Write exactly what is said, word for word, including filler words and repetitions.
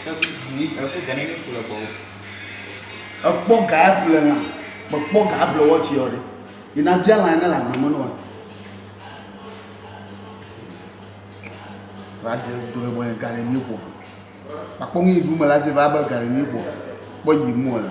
Ɛ ku gane ni kula bɔ. Ɛ kpɔ gaa blɛ ŋa. Bɛ kpɔ gaa blɛ wɔ ci yɔ de. Ina bia la na la ma mɔnɔ wa. Ra de dore bɔ gare ni ko. Pa kpɔ ngi bu ma la de va ba gare ni ko. Bɔ yi mo la.